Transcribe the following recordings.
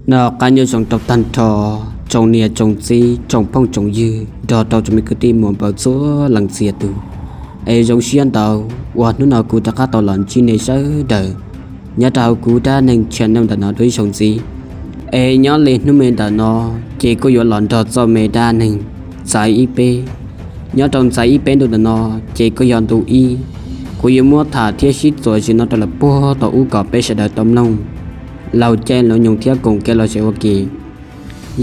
Noj qab nyob zoo rau tag nrho tsoom niam tsoom txiv tsoom phooj tsoom ywg nrog rau tsoom me kwv tij muam npawg txhua leej txhia tus. Es zoo siab ntau uas hnub no kuv rov qab tau los ntsib nej sawv daws nyob rau hauv kuv dab neeg channel ntawm no dua ib zaug ntxiv. Es nyob li hnub me ntawm no ces kuj yuav los nrog txoj me dab neeg ntxaiv ib peb. Nyob rau ntxaiv ib peb ntu ntawm no ces kuj yog ntu ib, kuv yuav muab tham thiab sib txuas zim no rau lawm puag thaum ub kom peb sawv daws tau mloog laug caij laug nyoog thiab koom kev lom zem ua ke.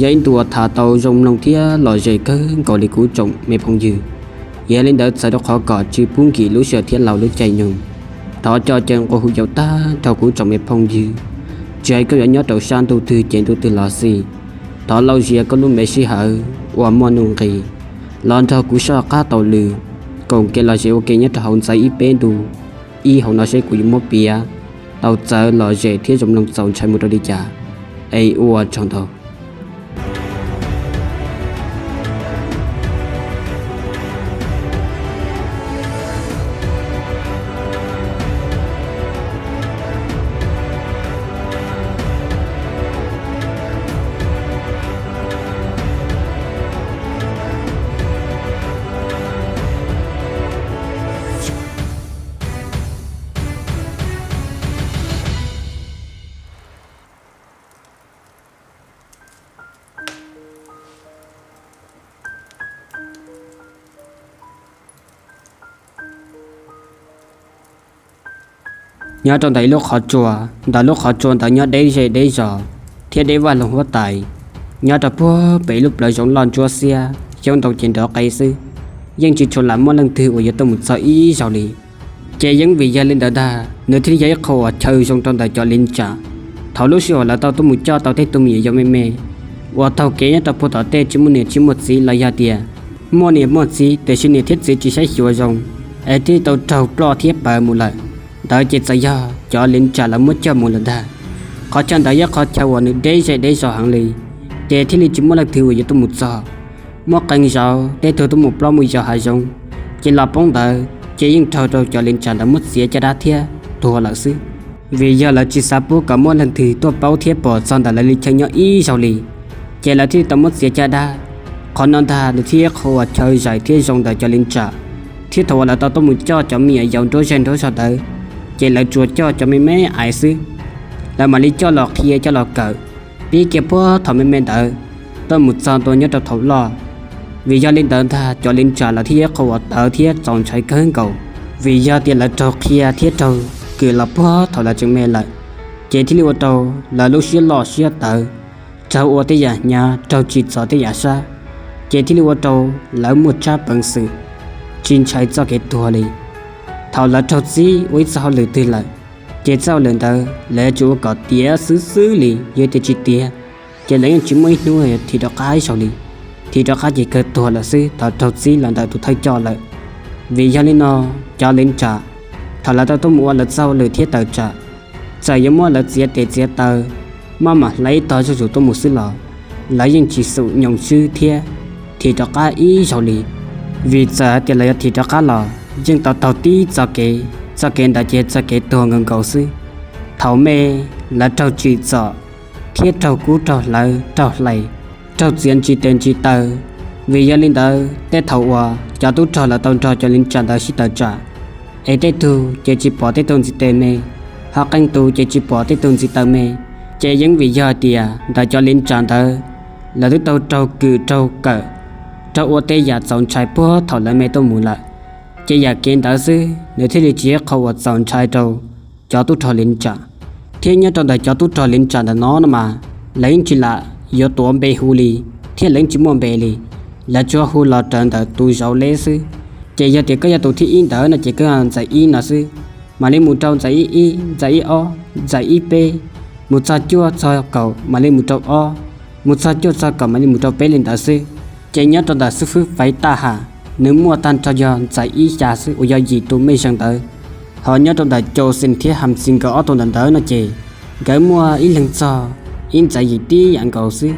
Yog ib ntu uas tham tau zoo mloog thiab lom zem kawg nkaus li kuv tsoom me phooj ywg. Yog li ntawd txhawm rau qhov kom tsis pub nkim lub sij hawm thiab laug lub caij nyoog, thov coj caw nqua hu yaus tag nrho kuv tsoom me phooj ywg, tsis hais koj yuav nyob rau sab ntuj twg ces ntuj twg los xij, thov lauj zias koj lub me sij hawm uas muaj nuj nqis los nrog kuv soj qab taug lw koom kev lom zem ua ke nyob rau hauv ntxaiv ib peb ntu ib hauv no seb kuv yuav muab piav tau txawv lom zem thiab zoo mloog txaus ntshai mus rau li cas. Es ua tsaug ntau. Nyob rau ntawm ib lub qhov tsua, ntawm lub qhov tsua ntawd nyob deb zej deb zos thiab deb vaj loog huab tais, nyob rau puag pem lub plawv zoov loj ntsuab xiab xyoob ntoo ces nrov qe xwb, yeej tsis tshua lam muaj leej twg uas yuav tuaj mus txog ib zaug li. Ces yeej vim yog li ntawd ntag nws thiaj li yog ib qho uas chaw zoo rau ntawm cov li tsam. Thaum lub sij hawm lawv tau tuaj mus coj tau tej tug me nyuam yaus me me uas taug kev nyob rau puag tom tej tsis muaj niam tsis muaj txiv los yog tias muaj niam muaj txiv tiam sis niam thiab txiv tsis saib xyuas zoo, es thiaj tau raug ploj thiab pawv mus lawm. Ntawd ces txawm yog cov li tsam lawv muab coj mus lawm ntag. Qhov chaw ntawd yog qhov chaw uas nws deb zej deb zos heev li, ces thiaj li tsis muaj leej twg uas yuav tuaj mus txog. Muaj qee zaus tej tug tuaj mus plob mus yos hav zoov, ces los poob ntawd ces yeej raug rau cov li tsam ntawd muab txiav caj dab thiab tuag lawm xwb. Vim yog lawv tsis xav pub kom muaj leej twg tuaj paub thiab pom txog ntawm lawv li chaw nyob ib zaug li, ces lawv thiaj li tau muab txiav caj dab. Qhov no ntag nws thiaj yog qhov uas chaw zais thiab zoo ntawm cov li tsam. Thiab thaum uas lawv tau tuaj mus coj cov me nyuam yaus nruab zej nruab zog ntawd, ces lawv tsuas coj cov me me aiv xwb. Lawv mam li coj los qhia coj los kawm, pib kiag puag thaum me me ntawd tuaj mus txog ntua nyob rau thaum loj. Vim yog li ntawd ntag cov li tsam lawv thiaj yog qhov uas tawv thiab txaus ntshai kawg nkaus, vim yog tias lawv raug qhia thiab raug kws los puag thaum lawv tseem me lawm, ces thiaj li ua rau lawv lub siab loj siab tawv, raug ua tej yam hnyav, raug tsim txom tej yam sab, ces thiaj li ua rau lawv muaj tsab peev xwm tsis ntshai txoj kev tuag li. Thaum lawv raug txib ua ib txoj hauj lwm twg lawm, ces txoj hauj lwm ntawd lawv yuav tsum ua kom tiav xwb xwb li, yog tias tsis tiav ces lawv yeej tsis muaj ib hnub thim rov qab ib zaug li. Thim rov qab ces kawg tuag lawm xwb thaum raug txib los ntawm tus thawj coj lawm. Vim yog li no, cov li tsam thaum lawv tau tuaj mus ua lawv txoj hauj lwm thiab tawm tsam, txawm yuav muab lawv txiav tes txiav taw, maj mam hlais ib tog zuj zus tuaj mus xwb los lawv yeej tsis xum nyoos swb thiab thim rov qab ib zaug li. Vim txawm hais tias lawv yuav thim rov qab los yeej tau taug tib txoj kev, txoj kev ntawd ces txoj kev tuag nkaus nkaus xwb. Thaum me, lawv raug tsim txom thiab raug kub raug hlawv raug hlais, raug txiav ntsis tes ntsis taw. Vim yog li ntawd tej thaum uas cov tub rog lawv tau nrog cov li tsam ntawd sib tawm tsam, es tej tug ces tsis pom tej tug ntxiv tes me, ho qee tus ces tsis pom tej tug ntxiv taw me, ces yeej vim yog tias ntawm cov li tsam ntawd lawv twb tau raug kws raug kawm, raug ua tej yam txaus ntshai puag thaum lawv me tuaj mus lawm. Ces yam kev ntawd xwb nws thiaj li tsis yog qhov uas txaus ntshai rau cov tub rog li tsam. Thiab nyob rau ntawm cov tub rog li tsam ntawm no no mas, lawv yeej tsis lam yuav tuav npe hu li, thiab lawv yeej tsis muaj npe li. Lawv tsuas hu los raws ntawm tus zauv leb xwb. Ces yog tias koj yog tus thib ib ntawd no ces koj yog ntxhais ib no xwb, mam li mus rau ntxhais ib ib, ntxhais ib ob, ntxhais ib peb, mus txog cuaj txog kaum mam li mus rau ob, mus txog cuaj txog kaum mam li mus rau peb li ntawd xwb. Ces nyob rau ntawm xib fwb Faiv Taj Ham, nws muaj tag nrho yog ntxhais ib xya xwb uas yog yim tus mej zeeg ntawd. Ho nyob rau ntawm Cau Xees thiab Ham Txis nkawd ob tug ntawm ntawd no ces, nkawd muaj ib leeg txog ib ntxhais yim tib yam nkaus xwb,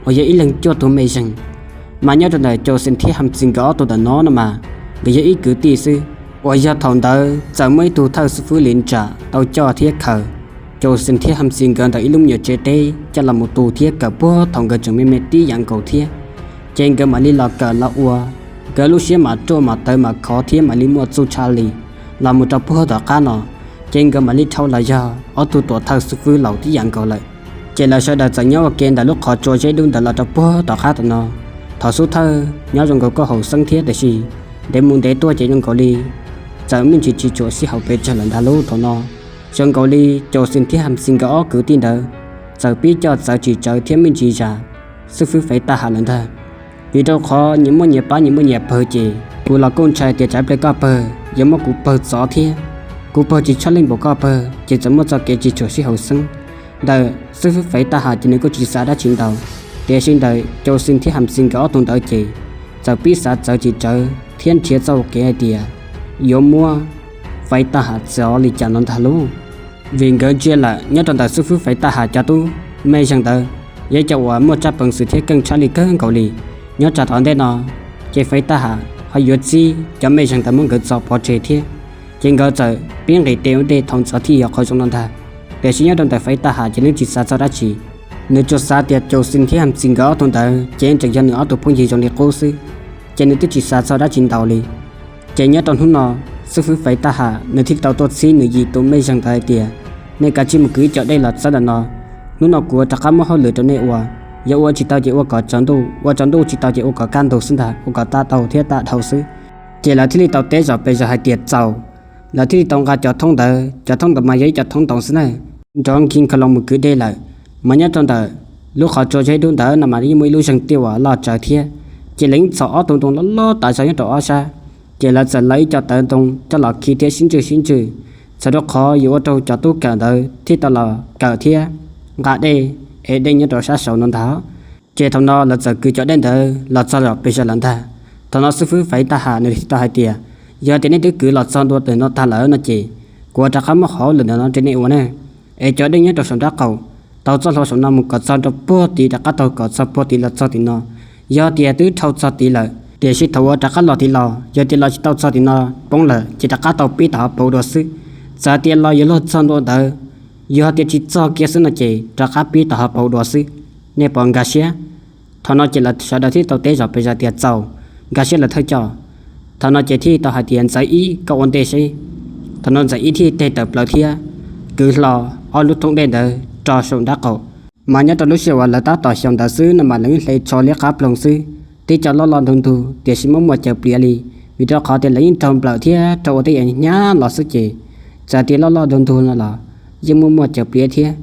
uas yog ib leeg cuaj tus mej zeeg. Mas nyob rau ntawm Cau Xees thiab Ham Txis nkawd ob tug ntawm no no mas, nkawd yog ib kwv tij xwb, uas yog thaum ntawd txawm muaj ib tug thawj xib fwb li tsam tau coj thiab khaws, Cau Xis thiab Ham Xis nkawd ntawm ib lub me nyuam tsev teb coj los mus tu thiab kawm puag thaum nkawd tseem me me tib yam nkaus thiab. Ces nkawd mam li los kawm los ua, nkawd lub siab mas ruaj mas tawv mas khov thiab mam li muaj txuj tshaj li. Los mus rau puag tom qab no, ces nkawd mam li dhau los yog ob tug tuam thawj xib fwb laus tib yam nkaus lawm. Ces lawv sawv daws txawm nyob ua ke ntawm lub qhov tsua zeb dub ntawd los rau puag tom qab tom no. Thaum xub thawj nyob zoo nkaus koj haum xeeb thiab tiam sis ntev mus ntev tuaj ces zoo nkaus li txawm me ntsis tsis tshua sib haum pes tsawg lawm ntag lub thaum no. Zoo nkaus li Cau Xis thiab Ham Xis nkawd ob kwv tij ntawd txawm pib coj txawv tsis tsawv thiab me ntsis zam xib fwb Faiv Taj Ham lawm ntag. Vim rau qhov nyias muaj nyias pab nyias muaj nyias pawg ces kuv los kuj ntshai tias tsam ib pliag koj pawg yuav muab kuv pawg txov thiab. Kuv pawg tsis tshaj leej npaum koj pawg ces txawm muaj txoj kev tsis tshua sib haum xeeb. Ntawm xib fwb Faiv Taj Ham ces nws kuj tsis xav dab tsi ntau, tiam sis ntawm Cau Xis thiab Ham Xis nkawd ob tug ntawd ces txawm pib xav txawv tsis tsawv thiab nrhiav txoj kev hais tias yuav muab Faiv Taj Ham txov li cas no ntag lauj. Vim nkawd ntsia lawm nyob rau ntawm xib fwb Faiv Taj Ham cov tub mej zeeg ntawd yog cov uas muaj tsab peev xwm thiab keej tshaj li kawg nkaus li. Nyob tsam tom ntej no ces Faiv Taj Ham ho yuav txib cov mej zeeg ntawd muab nkawd txo pov tseg thiab, ces nkawd txawm pib nqis tes ua ntej thaum ntxov thiaj yog qhov zoo no ntag. Tiam sis nyob rau ntawm Faiv Taj Ham ces nws tsis xav txog dab tsi, nws tsuas xav tias Cau Xis thiab Ham Xis nkawd ob tug ntawd ces yeej tseem yog nws ob tug phooj ywg zoo li qub xwb, ces nws twb tsis xav txog dab tsi ntau li. Ces nyob rau hnub no, xib fwb Faiv Taj Ham nws thiaj tau tuaj txhib nws yim tus mej zeeg ntawd hais tias, nej kav tsij mus kwv ib co dej los txawb ntawm no. Hnub no kuv ua rov qab muab hauj lwm rau nej ua, yog ua tsis tau ces ua kom tsaus ntuj, ua tsaus ntuj tsis tau ces ua kom kaj ntug xwb ntag, ua kom tag tau thiab tag dhau xwb. Ces lawv thiaj li tau teb zom pes zos hais tias txaus. Lawv thiaj li tau nqa cov thoob ntawd, cov thoob ntawd mas yog ib co thoob ntoo xwb na, nrov nkig nkhaus los mus kwv dej lawm. Mas nyob rau ntawm lub qhov tsua zeb dub ntawd no mas yeej muaj ib lub zeeg tiaj uas loj tsawv thiab, ces lawv yeej txhom ob tug ntoo loj loj tas zog nyob rau ob sab. Ces lawv txawm laws ib co tawv ntoo coj los khi thiab sib ntswj sib ntswj, txhawm rau qhov yuav ua rau cov tub kawm ntawd thiaj tau los kawm thiab nqa dej, ev dej nyob rau sab saud no ntag. Ces thaum no lawv txawm kwv cov dej ntawd los txog zom pes zos lawm ntag. Thaum no xib fwb Faiv Taj Ham nws thiaj tau hais tias, yog tias nej twb kwv los txog ntua ntawm no tag lawm no ces kuv ua rov qab muab qhov hauj lwm ntawm no rau nej ua na. Es cov dej nyob rau saum nraub qaum, taug txoj hlua saum no mus kom txog rau puag tid, rov qab taug kom txog puag tid los txog tim no. Yog tias twb dhau txog tid lawm, tiam sis thaum uas rov qab los tid los, yog tias los tsis tau txog tim no poob lawm ces rov qab tau pib tom hauv paus dua xwb. Txawm tias los yuav luag txog ntua ntawd, yog tias tsis txog kiag xwb no ces rov qab pib tom hauv paus dua xwb. Nej puas nkag siab? Thaum no ces lawv sawv daws thiaj tau teb zom pes zos tias txaus, nkag siab lawm thawj coj. Thaum no ces thiaj tau hais tias Ntxawm Ib, koj ua ntej seb. Thaum no Ntxawm Ib thiaj teg tawm plaws thiab kwv hlo ob lub thoob dej ntawd rau saum nraub qaum. Mas nyob rau lub sij hawm uas lawv tab tom xyaum ntawd xwb no mas lawv yeej hle tsho liab qab ploog xwb, tib co loj loj ntug ntug tiam sis muaj muaj cawv pliav li, vim rau qhov tias lawv yeej raug nplawm thiab raug ua tej yam hnyav los xwb ces txawm tias loj loj ntug ntug no los yeej muaj muaj cawv pliav thiab.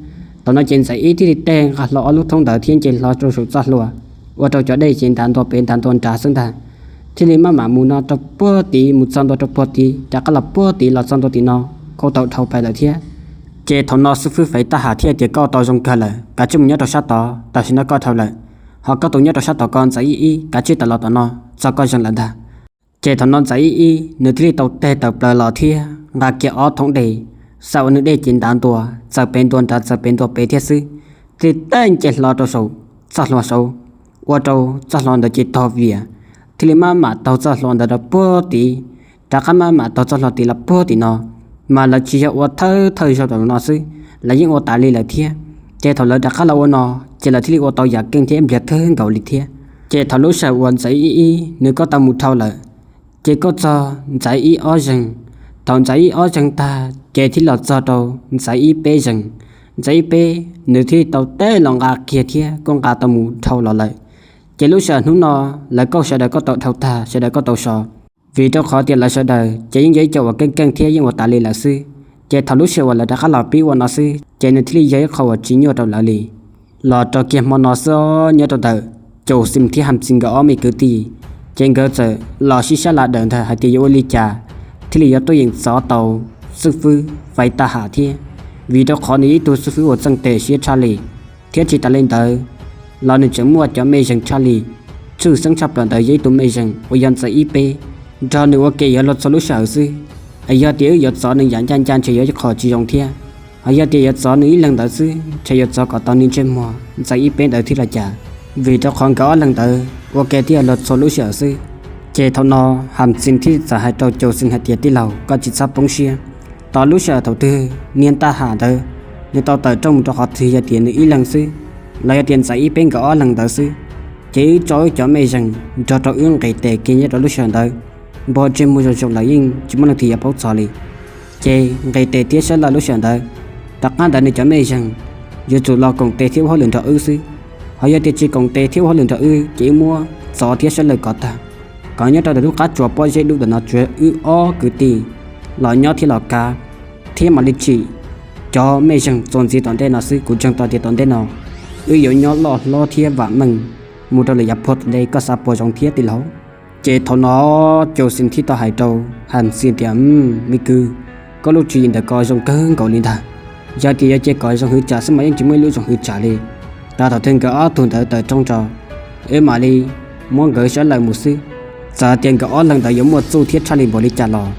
Thaum no ces Ntxawm Ib thiaj li teg nqa hlo ob lub thoob ntawd thiab nce hlo rau saum txoj hlua, ua rau cov dej ces ntav ntua pem ntav ntua nrad xwb ntag. Thiaj li maj mam mus no rau puag tid, mus txog ntua rau puag tid, rov qab los puag tid los txog ntua tim no, kuj tau dhau plaws lawm thiab. Ces thaum no xib fwb Faiv Taj Ham thiaj tias koj tau zoo kawg lawm, kav tsij mus nyob rau sab tod, tam sim no koj dhau lawm, ho koj tus nyob rau sab tod ko Ntxawm Ib Ib kav tsij tawm los tom no, txog koj zeeg lawm ntag. Ces thaum no Ntxawm Ib Ib nws thiaj li tau teg tawm plaws los thiab nqa kiag ob thoob dej, xav ua nws dej ces ntav ntua, txawm pem ntua nrad txawm pem ntua pem thiab xwb, thiaj li teg nce hlo rau saum txoj hlua saud, ua rau txoj hlua ntawd ces tog vias, thiaj li maj mam taug txoj hlua ntawd rau puag tid, rov qab maj mam taug txoj hlua tid los puag tim no. Mas lawv tsis yog ua thawj thawj zaug rau no xwb, lawv yeej ua tas li lawm thiab. Ces thaum lawv rov qab los ua no, ces lawv thiaj li ua tau yam keej thiab npliag kawg nkaus li thiab. Ces thaum lub sij hawm uas Ntxawm Ib Ib nws kuj tau mus dhau lawm, ces kuj txog Ntxawm Ib ob zeeg. Thaum Ntxawm Ib ob zeeg tag ces thiaj los txog rau Ntxawm Ib peb zeeg. Ntxawm Ib peb nws thiaj tau teg los nqa kiag thiab kuj nqa tau mus dhau los lawm. Ces lub sij hawm hnub no lawv kuj sawv daws kuj tau dhau tag, sawv daws kuj tau so, vim rau qhov tias lawv sawv daws ces yeej yog ib co uas keej keej thiab yeej ua tas li lawm xwb. Ces thaum lub sij hawm uas lawv rov qab los pib ua no xwb ces nws thiaj li yog ib qho uas tsis nyuaj rau lawv li. Los rau kiag hmo no xwb nyob rau ntawm Caum Xim thiab Ham Xim nkawd ob me kwv tij, ces nkawd txawm los sib sab la dawm ntag hais tias yuav ua li cas thiaj li yuav tuaj yeem txov tau xib fwb Faiv Taj Ham thiab, vim rau qhov nws yog ib tug xib fwb uas txawj tes siab tshaj li, thiab tsis tas li ntawd los nws tseem muaj cov mej zeeg tshaj li. Tshwj xeeb tshaj plaws ntawd yog ib tug mej zeeg uas yog Ntxawm Ib peb nrog nws ua ke yuav luag txhua lub sij hawm xwb. Es yog tias wb yuav txov nws yam ncaj ncaj ntshe yuav ib qho tsis zoo thiab, ho yog tias yuav txov nws ib leeg ntawd xwb ntshe yuav txov kom tau nws ntsej muag Ntxawm Ib peb ntawd thiab los cas, vim rau qhov nkawd ob leeg ntawd ua ke thiaj luag txhua lub sij hawm xwb. Ces thaum no Ham Xim thiaj txawm hais rau Caum Xim hais tias tij laug, koj tsis txhob poob siab. Tos lub sij hawm thaum twg niag Taj Ham ntawd nws tau tawm rooj mus rau qhov twg yog tias nws ib leeg xwb, los yog tias ntxeev ib peb nkawd ob leeg ntawd xwb, ces wb tso wb cov mej zeeg nrog rau wb nqis tes kiag nyob rau lub sij hawm ntawd, npog ntsej muag zoo zoo los yeej tsis muaj leej twg yuav paub txog li. Ces nqis tes thiab sab laj lub sij hawm ntawd, tom qab ntawd nws cov mej zeeg yuav tsum los koom tes thiab ua hauj lwm nrog wb xwb. Ho yog tias tsis koom tes thiab ua hauj lwm nrog wb ces wb muab txov thiab sab laj kom tag, kom nyob rau ntawm lub qab tsuas pob zeb dub ntawm no tsuas wb ob kwv tij los nyob thiab los kav, thiab mam li tsim cov mej zeeg txuas ntxiv tom ntej no xwb. Kuv ntseeg tau tias tom ntej no wb yuav nyob loj hlob thiab vam meej mus rau lawm yav puag tom ntej, koj xav puas zoo thiab tij laug? Ces thaum no Cau Xis thiaj tau hais rau Has Xis tias, Me kwv, koj lub tswv yim ntawm ko zoo kawg nkaus li ntag. Yog tias yuav cia kom zoo hwv tsam xwb mas yeej tsis muaj ib lub zoo hwv tsam li. Tau thaum twg nkawd ob tug ntawd tawm rooj tso, wb mam li muab nkawd sab laj mus xwb. Txawm tias nkawd ob leeg ntawd yuav muaj txuj thiab tshaj li npaum li cas los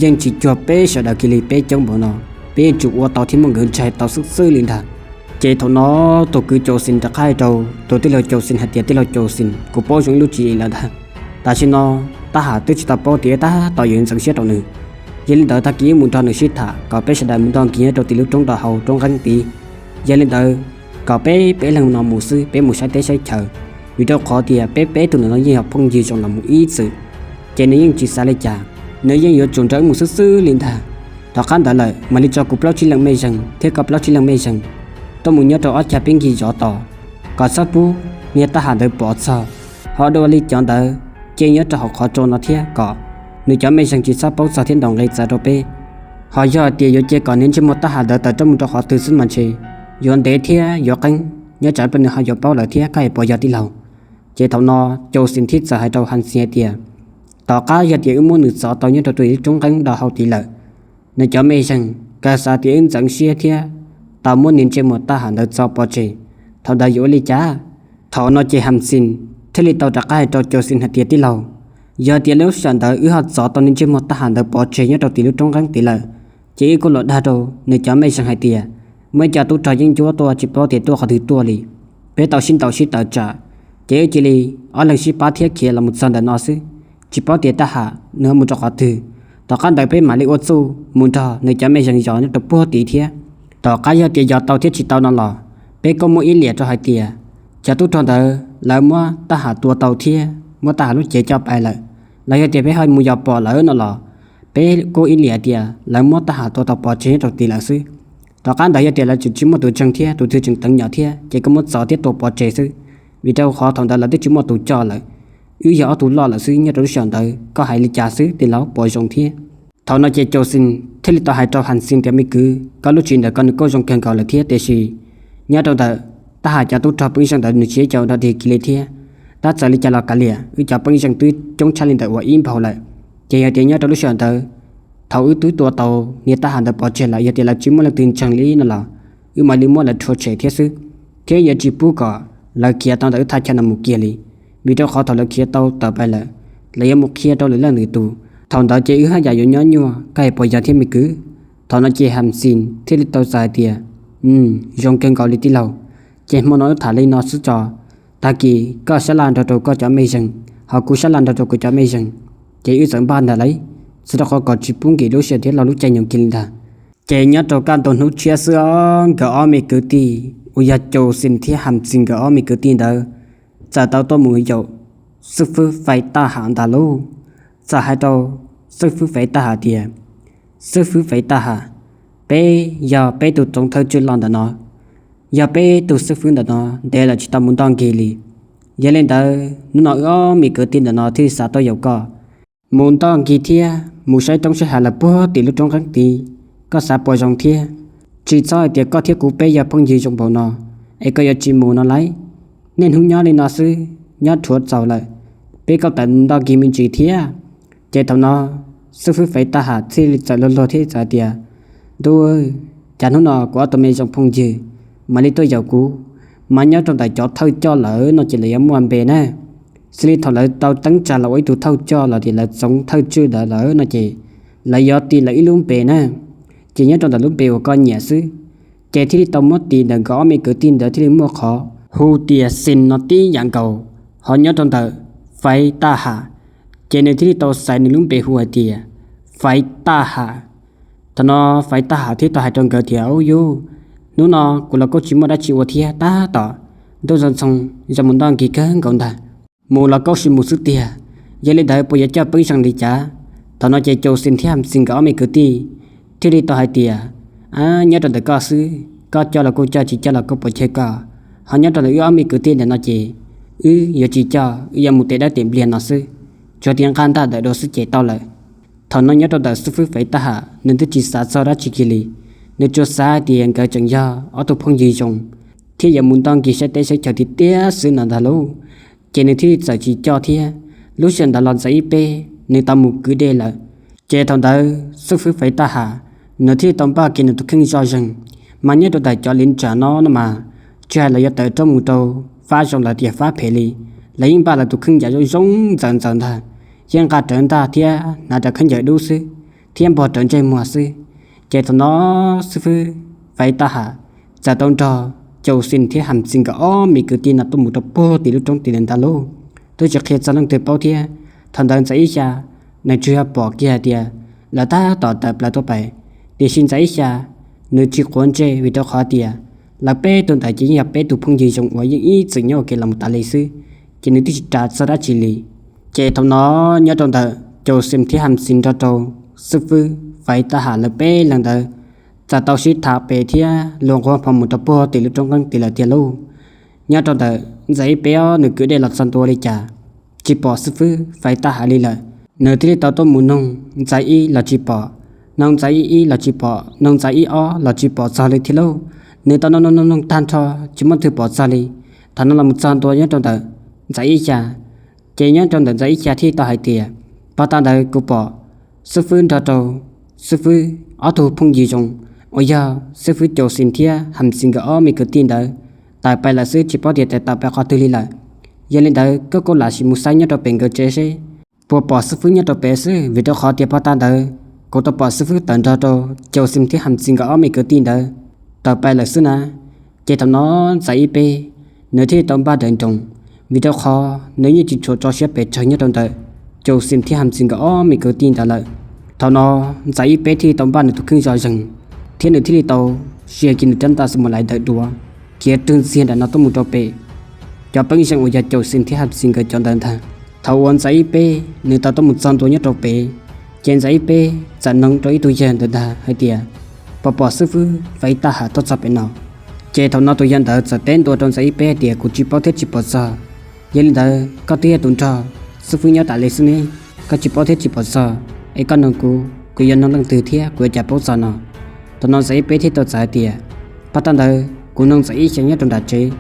yeej tsis cuag peb sawv daws kiag li, peb coob npaum no, peb yeej tsum ua tau thiab muab nkawd ntshai tau xwb xwb li ntag. Ces thaum no tus kwv Cau Xis rov qab hais rau tus tij laug Cau Xis hais tias, Tij laug Cau Xis, kuv paub zoo ib lub tswv yim lawm ntag. Tam sim no Tab Ham twb tsis tau paub tias wb tab tom yuav ntxeev siab rau nws. Yog li ntawd tag kis wb mus nrog nws sib tham kom peb sawv daws mus ntog nkig nyob rau tim lub roob ntau hau roob nqeeb tid. Yog li ntawd kom peb peb leeg no mus xwb, peb mus saib teb saib chaw, vim rau qhov tias peb peb tug ntawm no yeej yog phooj ywg zoo los mus ib txwm, ces nws yeej tsis xav li cas, nws yeej yuav tsum nrog wb mus xwb xwb li ntag. Tom qab ntawd lawm mam li tso kuv plaub tsib leeg mej zeeg thiab koj plaub tsib leeg mej zeeg tuaj mus nyob rau ob cag peb nkig zov tos, kom txhob pub niag Tab Ham ntawd pom txog. Ho dua li cov ntawd ces nyob rau hauv qhov tsua no thiab kom nws cov mej zeeg tsis txhob paub txog thiab ntaus nqi txawv rau peb. Ho yog hais tias yuav cia kom niag ntsej muag Tab Ham ntawd tawm rooj mus rau qhov twg xwb mas ntshe yuav ntev thiab yuav qeeb, nyob tsam peb nws ho yuav paub lawm thiab, koj hais puas yog tij laug? Ces thaum no Cau Xis thiaj txawm hais rau Has Xis hais tias, Tom qab yog tias wb muab nws txov tau nyob rau tus ib roob nqeeb ntau hau tid lawm, nws cov mej zeeg kav xav tias wb ntxeev siab thiab tau muab niag ntsej muag Tab Ham ntawd txov pov tseg, thaum ntawd yuav ua li cas? Thaum no ces Has Xis thiaj li tau rov qab hais rau Cau Xis hais tias, Tij laug, yog tias lub sij hawm ntawd wb ho txov tau niag ntsej muag Tab Ham ntawd pov tseg nyob rau tim lub roob nqeeb tid lawm, ces wb kuj los dag rau nws cov mej zeeg hais tias muaj ib co tub rog yeeb ncuab tuaj tsis paub tias tuaj qhov twg tuaj li. Peb tau sib ntaus sib tawm tsam, ces wb cia li ob leeg sib pab thiab khiav los mus txog ntawm no xwb, tsis paub tias Tab Ham nws ho mus rau qhov twg. Tom qab ntawd peb mam li ua txuj mus nrog nws cov mej zeeg zov nyob rau puag tid thiab. Tom qab yog tias yog tau thiab tsis tau no los peb kuj muab ib liam rau hais tias cov tub rog ntawd lawv muab Tab Ham tua tau thiab muab Tab Ham lub cev coj pais lawm, los yog tias peb ho mus yos pom lawm no los peb kuj ib liam tias lawv muab Tab Ham tua tau pov tseg nyob rau tid lawm xwb. Tom qab ntawd yog tias lawv tseem tsis muaj tus ntseeg thiab tus twg tseem teev nyom thiab ces kuj muab txov thiab tua pov tseg xwb, vim rau qhov thaum ntawd lawv twb tsis muaj tus coj lawm. Wb yog ob tug loj lawm xwb nyob rau lub sij hawm ntawd, koj hais li cas xwb tij laug, puas zoo thiab? Thaum no ces Cau Xis thiaj li tau hais rau Has Xis tias, Me kwv, koj lub tswv yim ntawm ko nws kuj zoo kawg nkaus lawm thiab, tiam sis nyob rau ntawm Tab Ham cov tub rog pej xeem ntawd nws tsis yog cov dog dig kiag li thiab. Tab txawm li cas los kav liam, wb cov pej xeem twb coob tshaj li ntawm uas ib npaug lawm. Ces yog tias nyob rau lub sij hawm ntawd, thaum wb twb tua tau niag Tab Ham ntawd pov tseg lawm, yog tias lawv tsis muaj leej twg ntseeg li no los wb mam li muab lawv rhuav tshem thiab xwb, thiab yuav tsis pub kom lawv khiav tau ntawm wb thaj chaw no mus kiag li. Vim rau qhov thaum lawv khiav tau tawm pais lawm, lawv yuav mus qhia rau lwm leej lwm tus, thaum ntawd ces wb haj yam yuav nyob nyuaj, koj hais puas yog thiab me kwv? Thaum no ces Has Xis thiaj li tau txais hais tias, Zoo kawg nkaus li tij laug, ces hmo no wb tham li no xwb tso. Tag kis koj sab laj nrog rau koj cov mej zeeg, ho kuv sab laj nrog rau kuv cov mej zeeg, ces wb txawm npaj ntag lauj. Txawm rau qhov kom tsis pub nkim lub sij hawm thiab laug lub caij nyoog kiag li ntag. Ces nyob rau kaj ntug hnub tshiab xwb os, nkawd ob me kwv tij uas yog Cau Xis thiab Has Xis nkawd ob me kwv tij ntawd txawm tau tuaj mus yaum xib fwb Faiv Taj Ham ntag lauj. Txawm hais rau xib fwb Faiv Taj Ham tias, Xib fwb Faiv Taj Ham, peb yog peb tus tsoom thawj tswj loj ntawm no, yog peb tus xib fwb ntawm no ntev lawm tsis tau mus ntoj nkig li. Yog li ntawd hnub no wb ob me kwv tij ntawm no thiaj xav tuaj yaum koj mus ntoj nkig thiab mus saib roob saib hav lawm puag tim lub roob qeeb tid, koj xav puas zoo thiab? Tsis txhob hais tias koj thiab kuv peb yog phooj ywg zoo npaum no es koj yuav tsis mus no lauj. Niaj hnub nyob li no xwb, nyob rhuav txaus lawm, peb kuj tawm ntoj nkig me ntsis thiab. Ces thaum no xib fwb Faiv Taj Ham thiaj li txawm luag luag thiab txawm hais tias, Ntuj, cas hnub no kuv ob tug me zoo phooj ywg mam li tuaj yaum kuv, mas nyob rau ntawm cov thawj coj lawm no ces lawv yuav muaj npe na. Xws li thaum lawv tau teeb tsa los ua ib tug thawj coj los tias lawv tsoom thawj tswj ntawd lawm no ces lawv yuav tis lawv ib lub npe na. Ces nyob rau ntawm lub npe uas koj nyiam xwb, ces thiaj li tau muab tis ntawm nkawd ob me kwv tij ntawd thiaj li muaj qhov hu tias Xis no tib yam nkaus. Ho nyob rau ntawm Faiv Taj Ham, ces nws thiaj li tau xaiv nws lub npe hu hais tias Faiv Taj Ham. Thaum no Faiv Taj Ham thiaj tau hais rau nkawd tias, Ub yub, Hnub no kuv los kuj tsis muaj dab tsi ua thiab, tab tom ntuj ntxhoo ntxhoo, zoo mus ntoj nkig kawg nkaus ntag. Mus los kuj sim mus xwb tiag, yog li ntawd puas yuav coj Peeb Zeej li cas? Thaum no ces Cau Xim thiab Ham Xim nkawd ob me kwv tij thiaj li tau hais tias, Nyob rau ntawm koj xwb, koj coj los kuj coj, tsis coj los kuj puas chawj koj. Ho nyob rau ntawm wb ob me kwv tij ntawm no ces wb yuav tsis coj, wb yuav mus tes dawb tes npliag no xwb, tsuas tias nqaj ntaj ntawm dua xwb ces tau lawm. Thaum no nyob rau ntawm xib fwb Faiv Taj Ham nws twb tsis xav txog dab tsi kiag li, nws tsuas xav hais tias nkawd tseem yog ob tug phooj ywg zoo thiab yuav mus ntoj nkig saib teb saib chaw tiag tiag xwb no ntag lauj. Ces nws thiaj li txawm tsis coj thiab. Lub sij hawm ntawd los Ntxaiv Ib Peb nws tau mus kwv dej lawm. Ces thaum ntawd xib fwb Faiv Taj Ham nws thiaj li tau npaj kiag nws tus kheej zoj zeeg, mas nyob rau ntawm cov liv nram no no mas, tsis hais lawv yuav tawm roob mus rau fab zoo los tias fab phem li, lawv yeej npaj lawv tus kheej yam zoo zoo ntxaws ntxaws ntag, yeej nqa rawv ntaj thiab hnav rawv khaub ncaws dub xwb, thiab npog rawv ntsej muag xwb. Ces thaum no xib fwb Faiv Taj Ham txawm tau nrog Cau Xim thiab Ham Xim nkawd ob me kwv tij no tuaj mus rau puag tim lub roob tim lawm ntag lauj. Twb tsis qhia txog leej twg paub thiab, thaum ntawd Ntxaiv Ib Xya nws tsuas yog pom kiag hais tias lawv tab tom tawm plaws tuaj pais, tiam sis Ntxaiv Ib Xya nws tsis quav ntsej vim rau qhov tias lawv peb tug ntawd ces yeej yog peb tug phooj ywg zoo uas yeej ib txwm nyob ua ke los mus tas li xwb, ces nws twb tsis ras txog dab tsi li. Ces thaum no nyob rau ntawm Cau Xim thiab Ham Xim nrog rau xib fwb Faiv Taj Ham lawv peb leeg ntawd txawm tau sib tham pem thiab luag nquag pov mus rau puag tim lub roob qeeb tim lawm tiag lauj. Nyob rau ntawm Ntxaiv Ib Peb nws kwv dej los txog ntua li cas tsis pom xib fwb Faiv Taj Ham li lawm. Nws thiaj li tau tuaj mus noog Ntxaiv Ib los tsis pom, noog Ntxaiv Ib Ib los tsis pom, noog Ntxaiv Ib Ob los tsis pom txog li thiab lauj. Nws tau noog noog noog noog tag nrho tsis muaj twg pom txog li. Thaum no los mus txog ntua nyob rau ntawm Ntxaiv Ib Xya, ces nyob rau ntawm Ntxaiv Ib Xya thiaj tau hais tias, pog tas ntawd kuv pom xib fwb nrog rau xib fwb ob tug phooj ywg zoo uas yog xib fwb Cau Xim thiab Ham Xim nkawd ob me kwv tij ntawd tawm pais lawm xwb, tsis paub tias tawm tawm pais qhov twg li lawm. Yog li ntawd koj kuj lam sim mus saib nyob rau pem nkawd tsev seb puas pom xib fwb nyob rau pem xwb, vim rau qhov tias pog tas ntawd kuv tau pom xib fwb tawm nrog rau Cau Xim thiab Ham Xim nkawd ob me kwv tij ntawd tawm pais lawm xwb na. Ces thaum no Ntxaiv Ib Peb nws thiaj li tau npaj daws nroos, vim rau qhov nws yeej tsis tshua tso siab pes tsawg nyob rau ntawm Cau Xim thiab Ham Xim nkawd ob me kwv tij ntawd lawm. Thaum no Ntxaiv Ib Peb thiaj li tau npaj nws tus kheej zoj zeeg, thiab nws thiaj li tau sia kiag nws rab ntaj xwb mus lais ntawm duav, khiav rwg ntxiag nram no tuaj mus rau pem cov peeb zeej uas yog Cau Xim thiab Ham Xim nkawd cov ntawd ntag. Thaum uas Ntxaiv Ib Peb nws tau tuaj mus txog ntua nyob rau pem, ces Ntxaiv Ib Peb txawm noog rau ib tug yawg ntawd ntag hais tias, puas pom xib fwb Faiv Taj Ham tuaj txog pem no? Ces thaum no tus yawg ntawd txawm teb ntua rau Ntxaiv Ib Peb hais tias, kuv tsis paub thiab tsis pom txog. Yog li ntawd koj twb yog tus nrog xib fwb nyob tas li xwb ne, koj tsis paub thiab tsis pom txog, es koj noog kuv, kuv yuav noog leej twg thiab kuv yuav cas paub txog no? Thaum no Ntxaiv Ib Peb thiaj tau txawm hais tias, pog tas ntawd kuv noog Ntxaiv Ib Xya nyob rau nram tsev,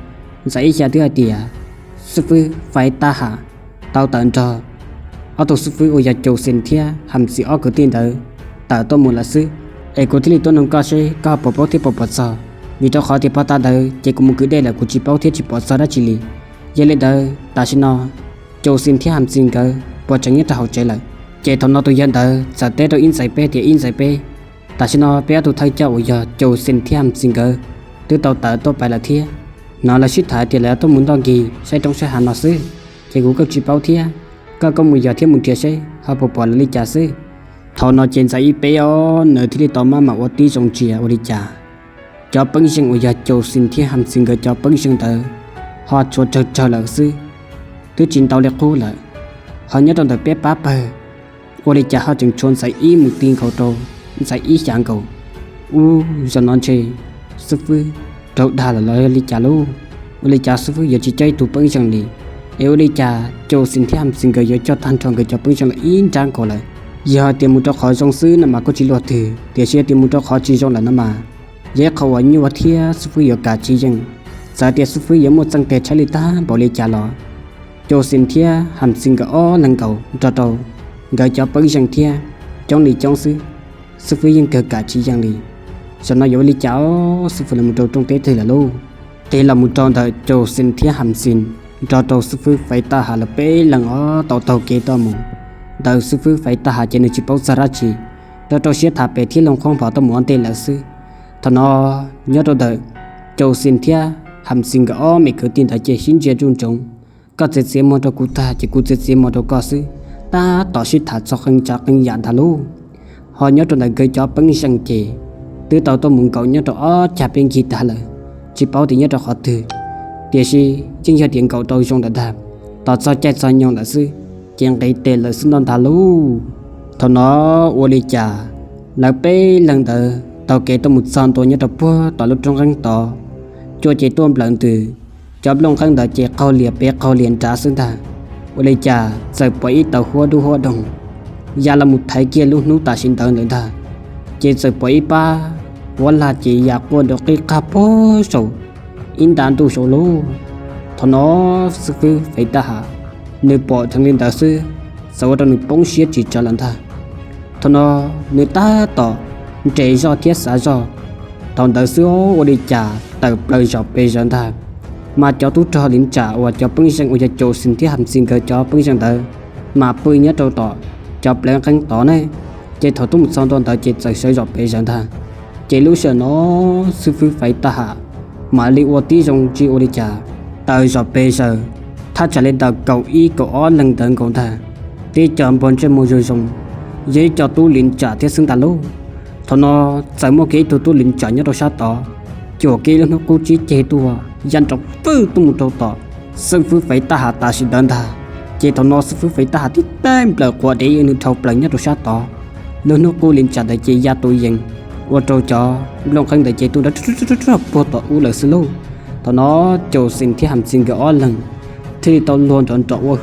Ntxaiv Ib Xya twb hais tias xib fwb Faiv Taj Ham tau tawm nrog ob tug xib fwb uas yog Cau Xim thiab Ham Xim ob kwv tij ntawd tawm tuaj mus lawm xwb. Es kuv thiaj li tuaj noog koj seb koj ho puas paub thiab puas pom txog, vim rau qhov tias pog tas ntawd ces kuv mus kwv dej lawm kuv tsis paub thiab tsis pom txog dab tsi li. Yog li ntawd tam sim no Cau Xim thiab Ham Xim nkawd puas tseem nyob rau hauv tsev lawm? Ces thaum no tus yawg ntawd txawm teb rau Ib Ntxaiv Peb tias, Ib Ntxaiv Peb, tam sim no peb ob tug thawj coj uas yog Cau Xim thiab Ham Xim nkawd twb tau tawm tuaj pais lawm thiab. Hnov lawv sib tham tias lawv tuaj mus ntoj nkig saib roob saib hav no xwb, ces kuv kuj tsis paub thiab. Koj kuj mus yos thiab mus nrhiav seb ho puas pom lawv li cas xwb. Thaum no ces Ntxaiv Ib Peb os nws thiaj li tau maj mam ua tib zoo ntsia ua li cas cov peeb zeej uas yog Cau Xim thiab Ham Xim nkawd cov peeb zeej ntawd ho tshuav tsawg tsawg lawm xwb, twb tsis ntau li qub lawm. Ho nyob rau ntawm peb pab pawg, ua li cas ho tseem tshuav Ntxaiv Ib mus ti nkaus rau Ntxaiv Ib Xya nkaus. Ub, zaum no ntshe xib fwb raug dag lawm los yog li cas lauj? Ua li cas xib fwb yuav tsis coj ib tug peeb zeej li? Es ua li cas Cau Xim thiab Ham Xim nkawd yuav coj tag nrho nkawd cov peeb zeej lawm ib nrab nkaus lawm? Yog hais tias mus rau qhov zoo xwb no mas kuj tsis luaj twg, tiam sis yog tias mus rau qhov tsis zoo lawm no mas yog ib qho uas nyuaj thiab xib fwb yuav kam tsis yeej. Txawm tias xib fwb yuav muaj txeej tes tshaib li tag npaum li cas los Cau Xim thiab Ham Xim nkawd ob leeg nkaus nrog rau nkawd cov peeb zeej thiab coob li coob xwb, xib fwb yeej kawg kam tsis yeej li. Zaum no yuav ua li cas os, xib fwb los mus rau rooj teb twg lawm lauj? Tig los mus rau ntawm Cau Xim thiab Ham Xim nrog rau xib fwb Faiv Taj Ham lawv peb leeg os tau taug kev tuaj mus. Ntawm xib fwb Faiv Taj Ham ces nws tsis paub txog dab tsi, rau rau siab tham pem thiab luag nquag pov tuaj mus ua ntej lawm xwb. Thaum no nyob rau ntawm Cau Xim thiab Ham Xim nkawd ob me kwv tij ntawd ces sib ntsia nruj nroov, koj txiav txiav muag rau kuv tag ces kuv txiav txiav muag rau koj xwb, tab tom sib tham txog qee tsav qee yam ntag lauj. Ho nyob rau ntawm nkawd cov peeb zeej ces twb tau tuaj mus nkaum nyob rau ob cag peb nkig tag lawm, tsis paub tias nyob rau qhov twg, tiam sis yeej yog tias nkaum tau zoo lawm ntag. Tos txog caij txog nyoog lawm xwb, ces nqis tes lawm xwb ntag lauj. Thaum no ua li cas lawv peb leeg ntawd taug kev tuaj mus txog ntua nyob rau puag tom lub roob nqeeb tod, cua ces tuaj nplawm ntws, cov nplooj nqeeb ntawd ces qaug lias pem qaug lias nrad xwb ntag. Ua li cas txawm pom ib tauv huab dub huab doog ya los mus thaiv kiag lub hnub tam sim ntawd ntawd ntag, ces txawm pom ib pab huab lag ces ya quaj nrov qij qaj puag saum ib nta ntuj saud lauj. Thaum no xib fwb Faiv Taj Ham nws pom dheev li ntawd xwb, txawm ua rau nws poob siab tsis tsawg lawm ntag. Thaum no nws tab tom nres zog thiab xav zog, thaum ntawd xwb ua li cas tawm plaws zom pes zaws ntag, mas cov tub rog liv tsam uas cov peeb zeej uas yog Caum Xis thiab Ham Xis nkawd cov peeb zeej ntawd mas pw nyob rau tom cov plawv nqeeb tod ne. Ces thaum tuaj mus txog ntua ntawd ces txawm sawv zom pes zaws ntag. Ces lub sij hawm no xib fwb Faiv Taj Ham mam li ua tib zoo tsis ua li cas, tawm zom pes zaws thaj tsam li ntawm kaum ib kaum ob leeg ntawd nkaus ntag. Tib co npog ntsej muag zoo zoo, yog ib co tub liv tsam thiab xwb ntag lauj. Thaum no txawm muaj kiag ib tug tub liv tsam nyob rau sab tod, cuam kiag lub hnub qub tsib ceg tuaj ya nrov fwj tuaj mus rau tom xib fwb Faiv Taj Ham tam sim ntawd ntag. Ces thaum no xib fwb Faiv Taj Ham tib teg nplawm quav dev nws dhau plaws nyob rau sab tod, lub hnub qub liv tsam ntawd ces ya tus yees ua rau cov nplooj nqeeb ntawd ces tuaj nrov puag tom ub lawm xwb lauj. Thaum no Caum Xis thiab Ham Xis nkawd ob leeg thiaj li tau luag nrov nrov ua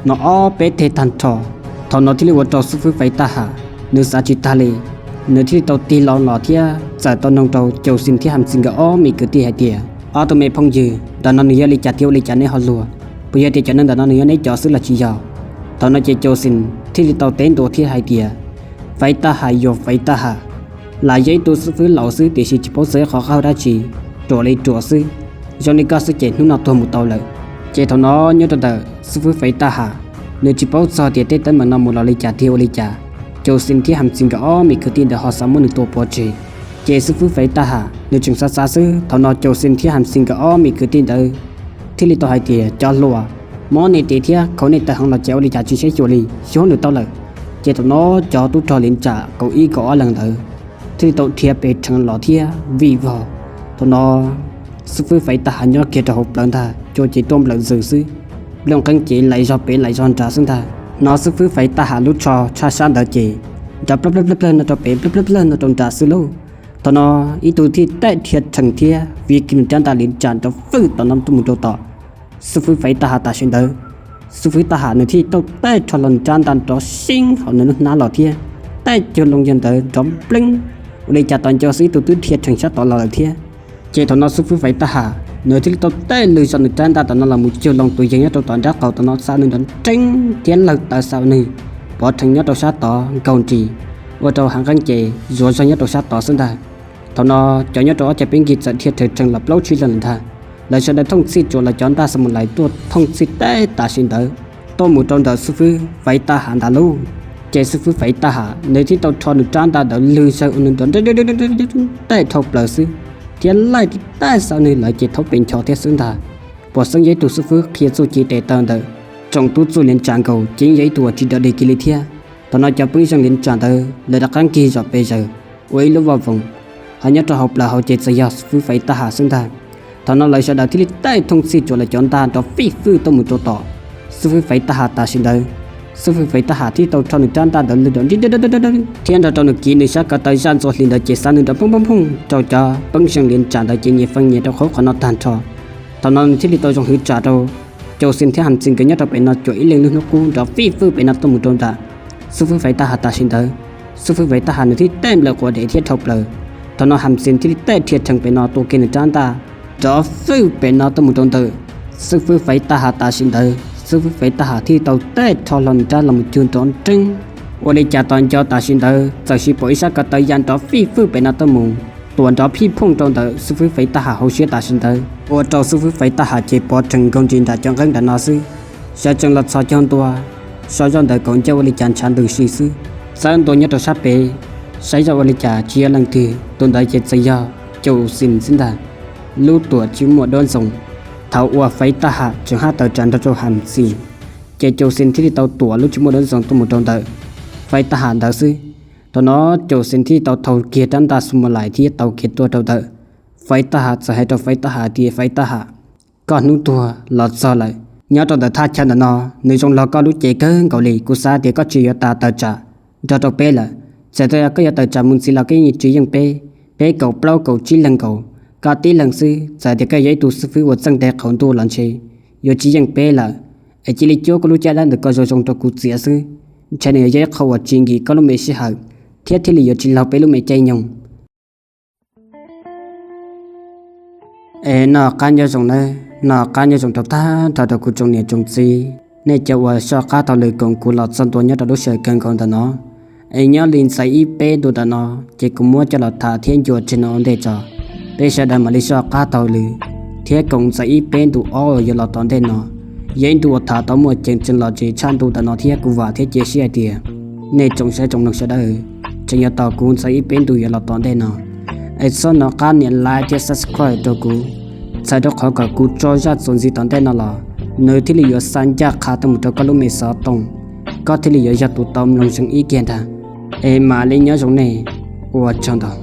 no ob peb teg tag nrho. Thaum no thiaj li ua rau xib fwb Faiv Taj Ham nws xav tsis tag li, nws thiaj li tau tig los los thiab txawm tau noog rau Caum Xis thiab Ham Xis nkawd ob me kwv tij hais tias, ob tug me phooj ywg, ntawm no nws yog li cas thiab ua li cas neb ho luag? Puas yog tias cov neeg ntawm no nws yog neb cov xwb los tsis yog? Thaum no ces Caum Xis thiaj li tau teb ntua thiab hais tias, Faiv Taj Ham yuav Faiv Taj Ham, lam yog ib tug xib fwb laus xwb tiam sis tsis paub txawj qhov qab hau dab tsi, ruam li ruam xwb. Zoo li koj xwb ces hnub no tuag mus tau lawm. Ces thaum no nyob rau ntawm xib fwb Faiv Taj Ham nws tsis paub txog tias tej teeb meem no mus los li cas thiab ua li cas, Caum Xis thiab Ham Xis nkawd ob me kwv tij ntawd ho xav muab nws tua pov tseg. Ces xib fwb Faiv Taj Ham nws tseem xav xav xwb, thaum no Caum Xis thiab Ham Xis nkawd ob me kwv tij ntawd thiaj li tau hais tias, cov hluas, mob nej tes thiab khaus nej taw heev los ces ua li cas tsis saib xyuas li, xyov nws tau lawm. Ces thaum no cov tub rog liv tsam kaum ib kaum ob leeg ntawd thiaj li tau dhia pes rheev los thiab vij vog. Thaum no xib fwb Faiv Taj Ham nyob kiag rau hauv plawv ntag, cua ces tuaj nplawm ntws xwb, nplooj nqeeb ces laim zog pem laim zog nrad xwb ntag. No xib fwb Faiv Taj Ham lub tsho tshaj sab ntawd ces nrov plawg plawg plawg plawg no rau pem plawg plawg plawg no rau nrad xwb lauj. Thaum no ib tug thiaj tawm dhia rheev thiab viv kiag nws rab ntaj liv tsam nrov fwj tom no tuaj mus rau tom xib fwb Faiv Taj Ham tam sim ntawd. Xib fwb Taj Ham nws thiaj tau tawm rho hlo nws rab ntaj nrov seeb hauv nws lub hnab los thiab tawm cuag loo yawg ntawd nrov npleeb. Ua li cas tos nco xwb ib tug twb dhia rheev sab tod los lawm thiab. Ces thaum no xib fwb Faiv Taj Ham nws thiaj li tau tawm lwg zog nws rab ntaj tom no los mus cuag loo tus yawg nyob rau tom nrab qaum tom no xa nws nrov nreeb thiab lawg taw xa nws pov rheev nyob rau sab tod nkaug nris, ua rau hav nqeeb ces zuav zog nyob rau sab tod xwb ntag. Thaum no cov nyob rau ob cag peb nkig txawm dhia rheev rheev los plaub tsib leeg lawm ntag. Lawv sawv daws thooj txhij tsuas lawv cov ntaj xa mus lais tuaj thooj txhij teb tam sim ntawd tuaj mus rau ntawm xib fwb Faiv Taj Ham ntag lauj. Ces xib fwb Faiv Taj Ham nws thiaj tau rho nws rab ntaj ntawd lwg zog ua nws nrov nreeb tawm dhau plaws xwb, thiab laij tib teg xa nws lawv ces thaub pes ncho thiab xwb ntag. Puas xeeb yog ib tug xib fwb qhia txuj ci tes taw ntawm tsoom tub txuj liv tsam nkaus ces yeej yog ib tug uas tsis dog dig kiag li thiab. Thaum no cov peeb zeej liv tsam ntawd lawv rov qab nkig zom pes zaws ua ib lub voj voog, ho nyob rau hauv plawv hauv ces txawm yog xib fwb Faiv Taj Ham xwb ntag. Thaum no lawv sawv daws thiaj li tawm thooj txhij tsuas lawv cov ntaj nrov fij fwj tuaj mus rau tom xib fwb Faiv Taj Ham tam sim ntawd. Xib fwb Faiv Taj Ham thiaj tau rho nws rab ntaj ntawd lwg nrov nreeb thiab nrog rau nws kiv nws sab ko taw zaj ntxuav hli ntawd ces xa nws nrov phooj phooj phooj rau cov peeb zeej liv tsam ntawd ces nyias feej nyias rau qhov qhov no tag nrho. Thaum no nws thiaj li tau zoo hwv tsam rau Caum Xis thiab Ham Xis nkawd nyob rau pem no cuam ib leeg lub hnub qub nrov fij fwj pem no tuaj mus rau nram xib fwb Faiv Taj Ham tam sim ntawd. Xib fwb Faiv Taj Ham nws thiaj tawm nplawm quav dev thiab dhau plaws. Thaum no Ham Xis thiaj li tawm dhia rheev pem no tua kiag nws rab ntaj nrov fwj pem no tuaj mus rau ntawm xib fwb Faiv Taj Ham tam sim ntawd. Xib fwb Faiv Taj Ham thiaj tau tawm rho hlo nws rab los mus cuag nrov nreeb. Ua li cas tos nco tam sim ntawd txawm sis pom ib sab ko taw ya nrov fij fwj pem no tuaj mus tuam nrov phij phooj rau ntawm xib fwb Faiv Taj Ham hauv siab tam sim ntawd, ua rau xib fwb Faiv Taj Ham ces pov rheev nkaug nris nram cov nqeeb nram no xwb. Sawv tsees los txhos caug ntua, so zoj ntawd kaum ncauj ua li cas ntshav ntws si xwb. Txawb ntua nyob rau sab pem, saib zoj ua li cas tsis yog leej twg, tus ntawd ces txawm yog Caum Xis xwb ntag, lub tuam tsis muaj duab ntxoov. Thaum uas Faiv Taj Ham tseem hab tawm tsam nrog rau Ham Xis, ces Caum Xis thiaj li tau tuam lub tsis muaj duab ntxoov tuaj mus rau ntawm Faiv Taj Ham ntawd xwb. Thaum no Caum Xeem thiaj tau thau kiag rab ntaj xu mas lais thiab tau kiag tuaj rau ntawm Faib Tab Ham, txawm hais rau Faib Tab Ham tias, Faib Tab Ham, koj hnub tuag los txog lawm. Nyob rau ntawm thaj chaw ntawm no, nws zoo los koj lub cev kawg nkaus li. Kuv xav tias koj tsis yuav tas tawm tsam nrog rau peb lawm. Txawm tias koj yuav tawm tsam mus ntxiv los koj yeej tsis yeej peb, peb kaum plaub kaum tsib leeg nkaus, koj tib leeg xwb. Txawm tias koj yog ib tug xib fwb uas txawj ntes qhauv ntuj los ntshe yuav tsis yeej peb lawm. Es cia li cuab koj lub caj dab ntawm koj zoo zoo rau kuv txiav xwb, ntshai nws yog ib qho uas tsis nkim koj lub me sij hawm thiab thiaj li yuav tsis laug peb lub me caij nyoog. Es noj qab nyob zoo nawb, noj qab nyob zoo rau tag nrho rau kuv tsoom niam tsoom txiv, nej cov uas soj qab taug lw koom kuv los txog ntua nyob rau lub sij hawm kawg nkaus ntawm no. Es nyob li ntxeev ib peb ntu ntawm no, ces kuv muab coj los tham thiab ncua tseg no ua ntej tso. Peb sawv daws mam li soj qab taug lw thiab koom ntxeev ib peb ntu ob uas yuav los tom ntej no. Yog ib ntu uas tham tau muaj ceev tsheej los tsis tshaj ntu ntawm no thiab kuv vam thiab cia siab hais tias nej tsoom saib tsoom mloog sawv daws tseem yuav tos kuv ntxeev ib peb ntu yuav los tom ntej no. Es txhob nco qab nias like thiab subscribe rau kuv, txhawm rau qhov kom kuv tso zaj txuas ntxiv tom ntej no los nws thiaj li yuav xa ncaj qha tuaj mus rau koj lub me xov tooj, koj thiaj li yuav yog tus tau mloog zoo ib kiag ntag. Es mam li nyob zoo nej, ua tsaug ntau.